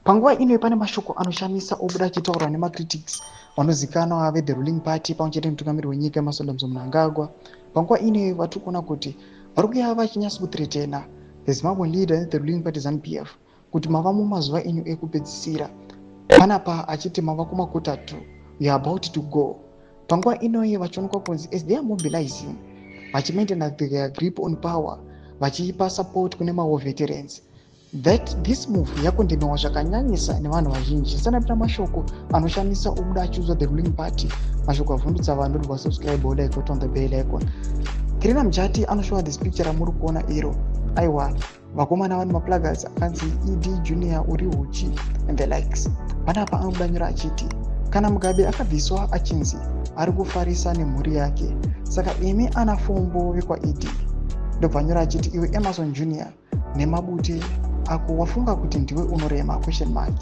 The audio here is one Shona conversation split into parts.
Panguva ino pane mashoko anoshamisa obuda achitaurwa nemacritics vanozikanwa vethe ruling party pamwe chete nemutungamiri wenyika Emmerson Dambudzo Mnangagwa. Panguva ino vatiri kuona kuti vari kuya vachinyatso kuthreatena the Zimbabwean leader, the ruling party ZANU PF, kuti mava mumazuva enyu ekupedzisira. Panapa achiti mava kumakotatu, you are about to go. Panguva inoyi vachionekwa kunzi as they are mobilizing, vachimaintaina their grip on power, vachipa support kune mawar veterans, that this move yakondemewa zvakanyanyisa nevanhu vazhinji. Sanapita mashoko anoshamisa obuda achiudzwa the ruling party, mashoko avhundutsa vanhu. Rwa subscribe, like, on the bell icon. Kirina Mujati anoshowa this picture ramuri kuona iro. Aiwa, vakomana vane maplacards akanzi "ED Junior uri huchi" and the likes. Panapa anobuda nyora achiti kana Mugabe akabviswa achinzi ari kufarisa nemhuri yake, saka imi ana fombo vekwaED. Ndobva nyora achiti, "Iwe Emerson Junior nemabute ako, wafunga kuti ndiwe unorema question mark?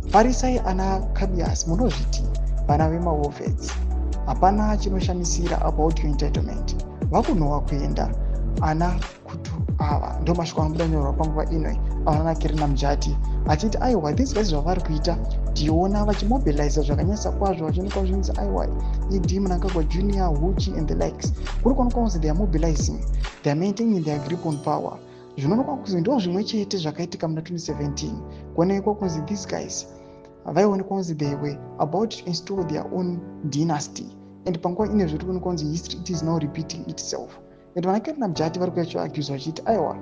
Farisai ana Cabias, munozviti vana vemawar vets. Hapana chinoshamisira about your entitlement. Vakunhuhwa kuenda ana kutu ava." Ndo mashoko anobuda nyorwa panguva ino avanana Kerina Mujati achiti aiwa, these guys zvavari kuita, tiona vachimobiliza zvakanyanyisa kwazvo, vachionekwa zvinzi aiwa, ED Mnangagwa Junior, huchi and the likes. Kuri kuonekwa kunzi they are mobilizing, they are maintaining their grip on power. Zvinoonekwa kunzi ndo zvimwe chete zvakaitika muna 2017, kuonekwa kunzi these guys vaionekwa kunzi they were about to install their own dynasty. And panguva ine zviri kuonekwa kunzi history, it is now repeating itself. And vana Kerina Mujati vari kuyachoaccuse vachiti aiwa,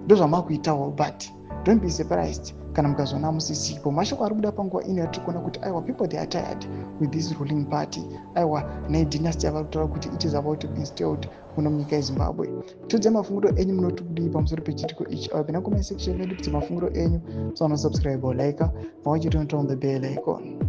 ndo zvamakuitawo, but don't be surprised kana mukazoona musisipo. Mashoko ari kuda panguva ino yatiri kuona kuti aiwa, people, they are tired with this ruling party, aiwa, nedynasty yavari kutaura kuti it is about to be installed muno munyika yeZimbabwe. Tiudzai mafungiro enyu, munoti kudii pamusoro pechiitiko ichi? Awa pina comment section medu kuti mafungiro enyu. So, subscribe or like, pamwe chete on the bell icon.